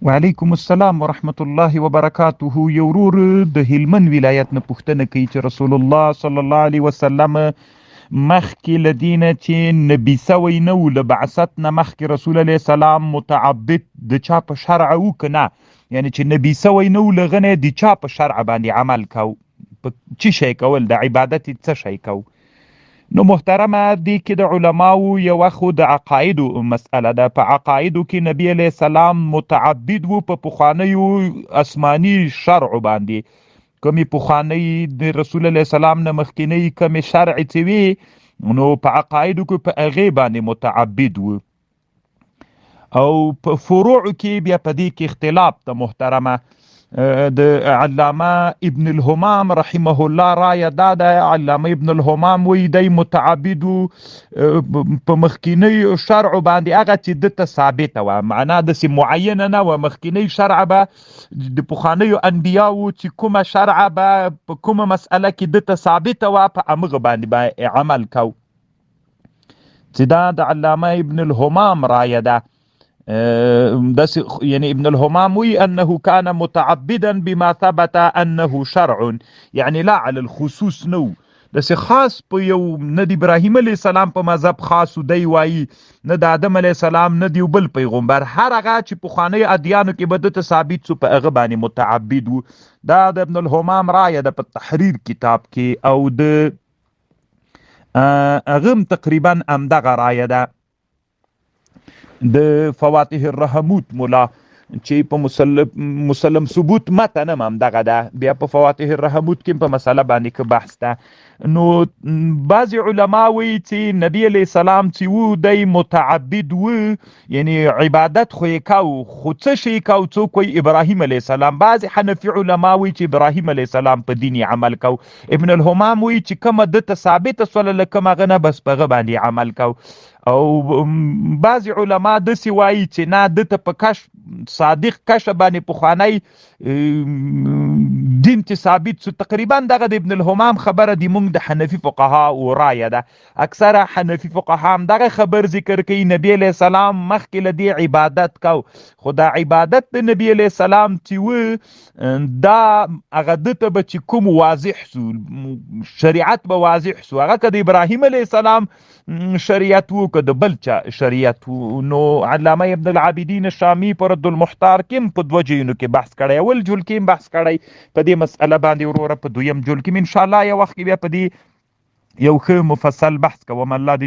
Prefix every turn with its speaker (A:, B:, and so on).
A: وعلیکم السلام ورحمت الله وبرکاته. یو ورور د هلمند ولایت نه پوښتنه کوي چې رسول الله صلی الله علیه وسلم مخکې له دې نه چې نبي سوی نه و، له بعثت نه مخکې رسول علیه السلام متعبد د چا په شرع و که نه؟ یعنی چې نبي سوی نه و، له هغه نه د چا په شرع باندې عمل کو، په چی شی کول، د عبادت یې څه شی کو؟ نو محترمه، دې کې د علماو یوه خو د عقایدو مسئله ده. په عقایدو کې نبی علیه السلام متعبد و په پخوانیو آسماني شرعو باندې. کومې پخوانۍ د رسول علیه السلام نه مخکینۍ کومې شرعې چې وې، نو په عقایدو کې په هغې باندې متعبد و. او په فروع کې بیا په دې کې اختلاف ده محترمه. د علامه ابن الهمام رحمه الله رایه دا ده، علامه ابن الهمام وایي دی متعبد و په مخکینۍ شرع باندې هغه چې ده ته ثابته وه، معنا داسې معینه نه وه. مخکینۍ شرع به د پخوانیو انبیاو چې کومه شرع به په کومه مسئله کې ده ته ثابته وه، په همغه باندې به عمل کو، چې دا د علامه ابن الهمام رایه ده. دس يعني ابن الهمام وي أنه كان متعبدا بما ثبت أنه شرع، يعني لا على الخصوص. نو داسې خاص په یو نه د ابراهیم علیه السلام په مذهب خاص دی وایي، نه د آدم علیه السلام، نه د یو بل پیغمبر، هر هغه چې پخوانیو ادیانو کې به ده ته ثابت سو، په هغه باندې متعبد و. دا د ابن الهمام رایه ده په تحریر کتاب کې، او د هغه هم تقریبا همدغه رایه ده. د فواتح الرحموت مولا چې په مسلم ثبوت متن هم همدغه ده، بیا په فواتح الرحموت کې په مسله باندې که بحث ده. نو بعضې علما وایي چې نبی علیه السلام چې و دی متعبد و، یعنی عبادت خو یې کاو، خو څه شی یې کاو؟ څوک وایي ابراهیم علیه السلام، بعضې حنفي علما وایي چې ابراهیم علیه السلام په دین یې عمل کاو. ابن الهمام وایي چې کومه ده ته ثابته سوله له کوم هغه نه، بس په هغه باندې عمل کاو. او بعضې علما داسې وایي چې نه، ده ته په کش صادق کشه باندې پخوانی دین چې ثابت سو. تقریبا دغه د ابن الهمام خبره د مونږ د حنفي فقها او رایه ده. اکثره حنفي فقها هم دغه خبر ذکر کوي، نبی علیه السلام مخکې له دې عبادت کو، خو دا عبادت د نبی علیه السلام چې و، دا هغه ده ته به چې کوم واضح سو، شریعت به واضح سو، هغه که د ابراهیم علیه السلام شریعت وو که د بل چا شریعت وو. نو علامه ابن العابدین الشامی په رد المحتار کې هم په دوه ځایونو کې بحث کړی، اول جول کې هم بحث کړی په دې مسئله باندې وروره، په دویم جول کې ان شاء الله یو وخت کې بیا په دې یو ښه مفصل بحث کوم. الله دې